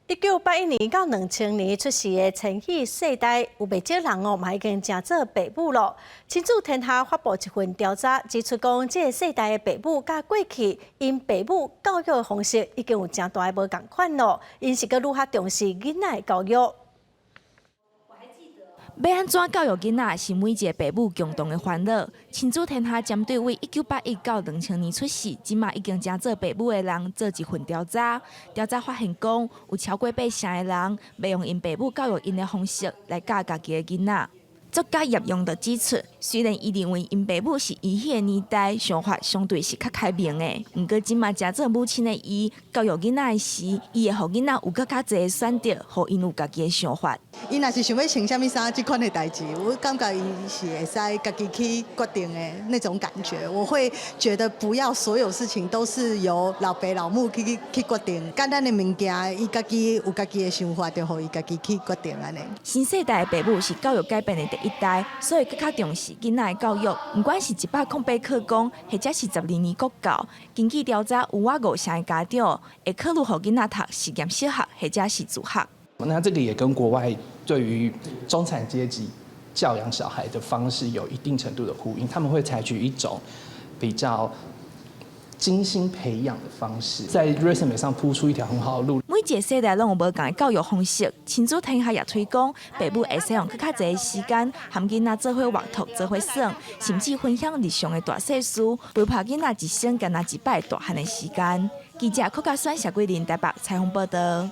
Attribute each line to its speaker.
Speaker 1: 1981年到2000年出世的千禧世代，有袂少人哦，嘛已經成做爸母囉。親子天下發布一份調查，指出講，這个世代的爸母佮過去𪜶爸母教育的方式已經有誠大的無仝款囉，𪜶是閣愈較重視囡仔的教育。
Speaker 2: 欲按怎教育囡仔是每一个爸母共同的煩惱。親子天下針對為1981到2000年出世，這馬已經成做爸母的人做一份調查。調查發現講，有超過八成的人袂用𪜶爸母教育𪜶的方式來教家己的囡仔。作家葉陽就指出，雖然伊認為𪜶爸母是伊彼个年代想法相對是較開明的，毋過這馬成做母親的伊教育囡仔的時，伊會予囡仔有閣較濟的選擇，予𪜶有家己的想法。
Speaker 3: 伊若是想欲穿啥物衫，這款的代誌，我感覺伊是會使家己去決定的那種感覺。我會覺得不要所有事情都是由老爸老母去決定，簡單的物件，伊家己有家己的想法，就予伊家己去決定按呢。
Speaker 2: 新世代的爸母是教育改變的第一代，所以閣較重視囡仔的教育。毋管是108課綱，或者是12年國教，根據調查，有逾五成的家長會考慮予囡仔讀實驗小學，或者是自學。
Speaker 4: 那這個也跟國外對於中產階級教養小孩的方式有一定程度的呼應，他們會採取一種比較精心培養的方式，在 resume 上鋪出一條很好的路。
Speaker 2: 每一个世代攏有無仝的教育方式，親子天下也推廣，爸母會使用閣較濟的時間，和囡仔做伙活動、做伙耍，甚至分享日常的大細事，陪伴囡仔一生干焦一擺大漢的時間。記者柯家選、謝桂林台北採訪報道。